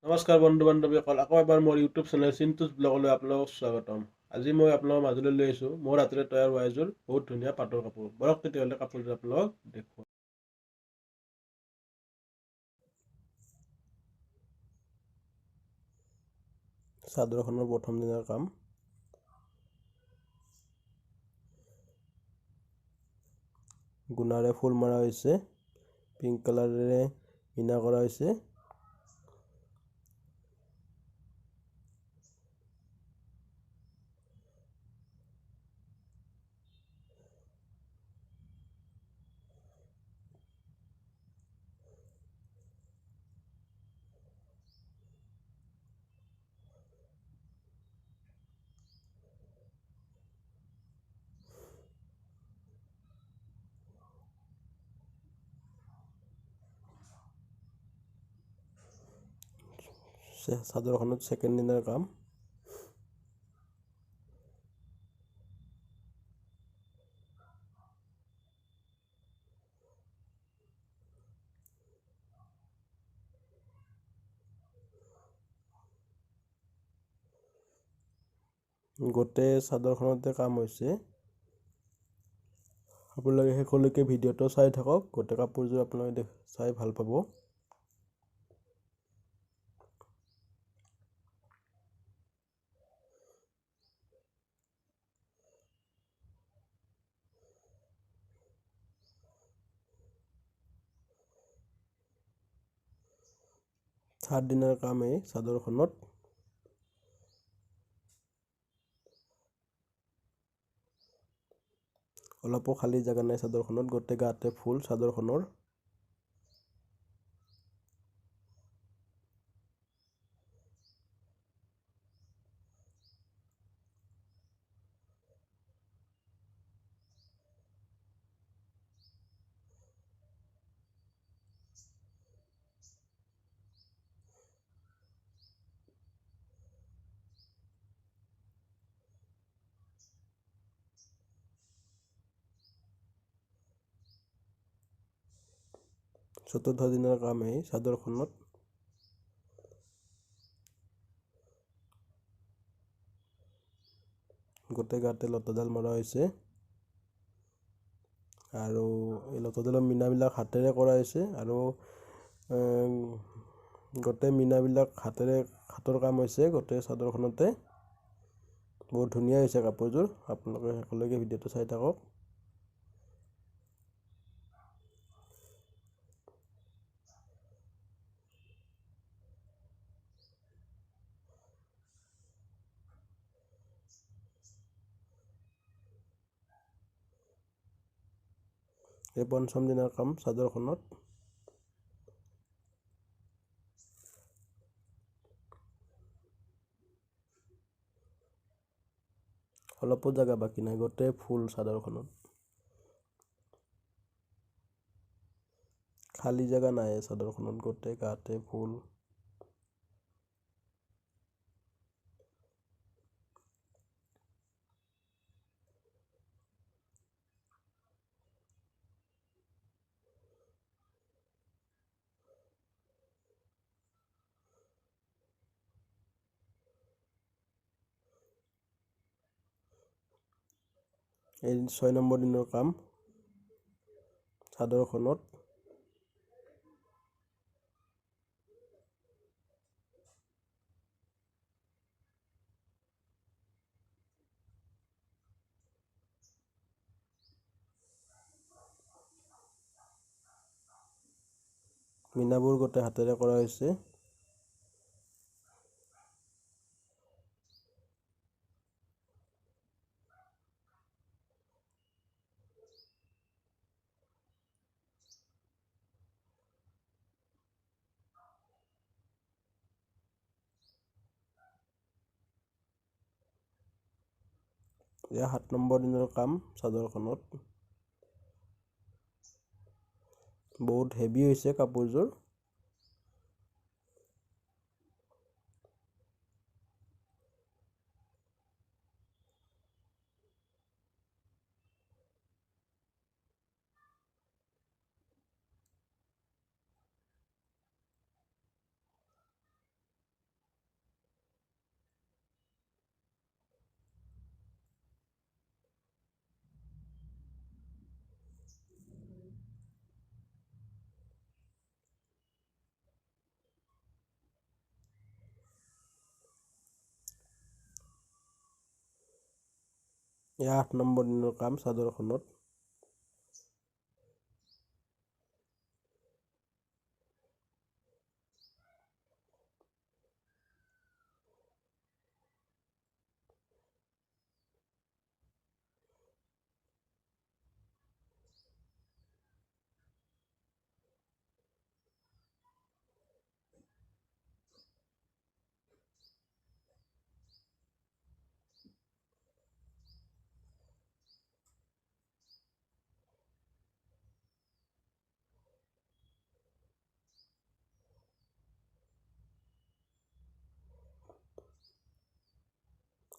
নমস্কাৰ বন্ধু বান্ধৱীসকল, আকৌ এবাৰ মোৰ ইউটিউব চেনেল চিন্তুজ ব্লগলৈ আপোনালোকক স্বাগতম। আজি মই আপোনালোকৰ মাজলৈ লৈ আহিছোঁ মোৰ হাতেৰে তৈয়াৰ হোৱা এযোৰ বহুত ধুনীয়া পাটৰ কাপোৰ। বৰক তেতিয়াহ'লে কাপোৰযোৰ আপোনালোকক দেখুৱাওঁ। চাদৰখনৰ প্ৰথম দিনাৰ কাম। গুণাৰে ফুল মৰা হৈছে, পিংক কালাৰেৰে মিনা কৰা হৈছে। চাদৰখনত ছেকেণ্ড দিনাৰ কাম। গোটেই চাদৰখনতে কাম হৈছে। আপোনালোকে শেষলৈকে ভিডিঅ'টো চাই থাকক, গোটেই কাপোৰযোৰ আপোনালোকে চাই ভাল পাব। থাৰ্ড দিনাৰ কাম এই চাদৰখনত। অলপো খালী জেগা নাই চাদৰখনত, গোটেই গাতে ফুল চাদৰখনৰ। চতুৰ্থ দিনাৰ কাম এই চাদৰখনত। গোটেই গাতে লতাডাল মৰা হৈছে আৰু এই লতাডালৰ মীনাবিলাক হাতেৰে কৰা হৈছে আৰু গোটেই মীনাবিলাক হাতেৰে হাতৰ কাম হৈছে গোটেই চাদৰখনতে। বহুত ধুনীয়া হৈছে কাপোৰযোৰ। আপোনালোকে শেষলৈকে ভিডিঅ'টো চাই থাকক। এই পঞ্চম দিনাৰ কাম চাদৰখনত। অলপো জেগা বাকী নাই, গোটেই ফুল চাদৰখনত, খালী জেগা নাই চাদৰখনত, গোটেই গাতে ফুল। এই 6 নম্বৰ দিনৰ কাম চাদৰখনত। মীনাবোৰ গোটেই হাতেৰে কৰা হৈছে। এয়া 7 নম্বৰ দিনৰ কাম চাদৰখনত। বহুত হেভি হৈছে কাপোৰযোৰ। এয়া 8 নম্বৰ দিনৰ কাম চাদৰখনত।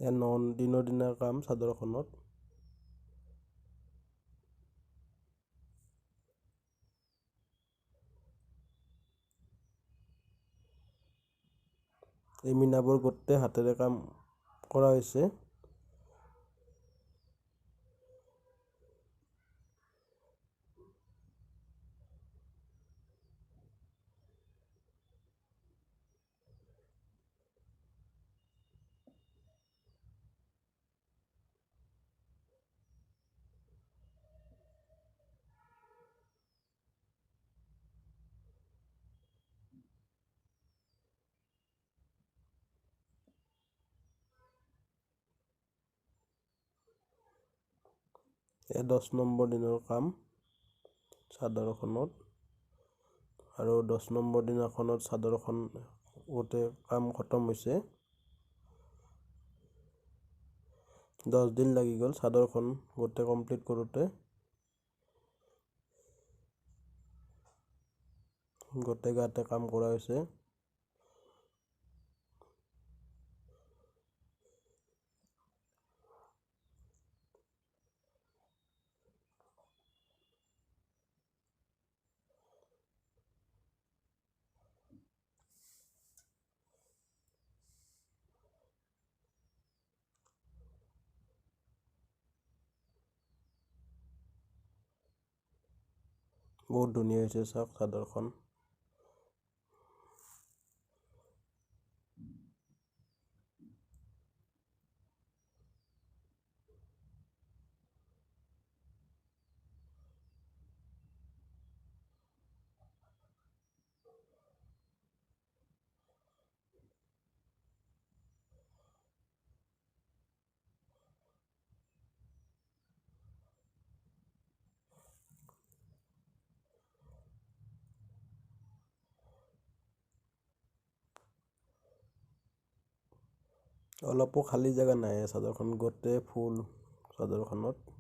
এয়া 9 দিনৰ দিনাৰ কাম চাদৰখনত। এই মিনাবোৰ গোটেই হাতেৰে কাম কৰা হৈছে। এয়া 10 নম্বৰ দিনৰ কাম চাদৰখনত। আৰু 10 নম্বৰ দিনাখনত চাদৰখন গোটেই কাম খতম হৈছে। 10 দিন লাগি গ'ল চাদৰখন গোটেই কমপ্লিট কৰোঁতে। গোটেই গাতে কাম কৰা হৈছে। বহুত ধুনীয়া হৈছে চাওক চাদৰখন। অলপো খালী জেগা নাই চাদৰখন, গোটেই ফুল চাদৰখনত।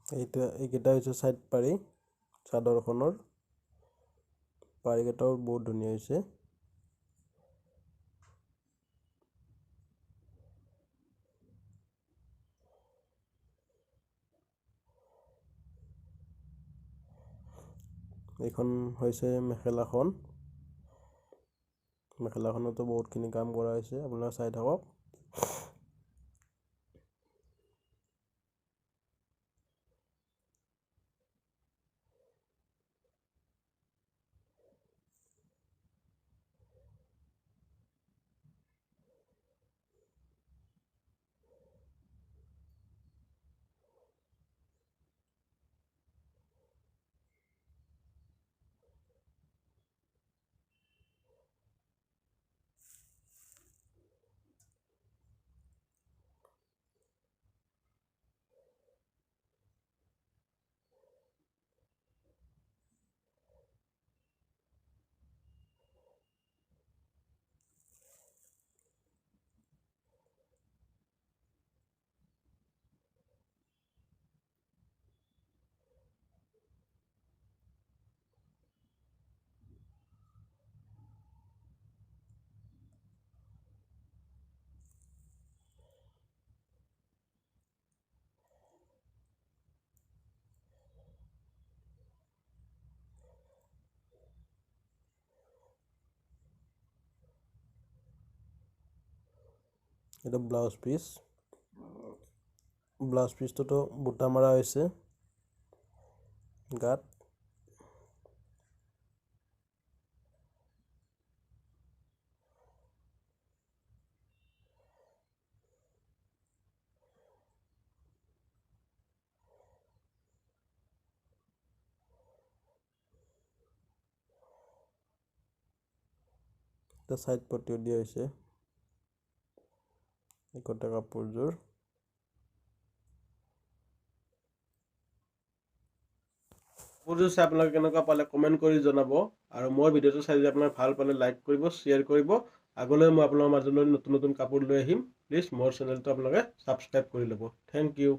এইকেইটা হৈছে চাইড পাৰি চাদৰখনৰ। পাৰিকেইটাও বহুত ধুনীয়া হৈছে। এইখন হৈছে মেখেলাখন। মেখেলাখনতো বহুতখিনি কাম কৰা হৈছে, আপোনালোকে চাই থাকক। এটা ব্লাউজ পিচ, ব্লাউজ পিচটোতো বুটা মাৰা হৈছে গাত। এটা সাইড পট্টিও দিয়া হৈছে একটা কাপোৰযোৰ। কাপোৰযোৰ চাই আপোনালোকে কেনেকুৱা পালে কমেণ্ট কৰি জনাব, আৰু মোৰ ভিডিঅ'টো চাই যদি আপোনালোকে ভাল পালে লাইক কৰিব, শ্বেয়াৰ কৰিব। আগলৈ মই আপোনালোকৰ মাজলৈ নতুন নতুন কাপোৰ লৈ আহিম। প্লিজ মোৰ চেনেলটো আপোনালোকে ছাবস্ক্ৰাইব কৰি ল'ব। Thank you.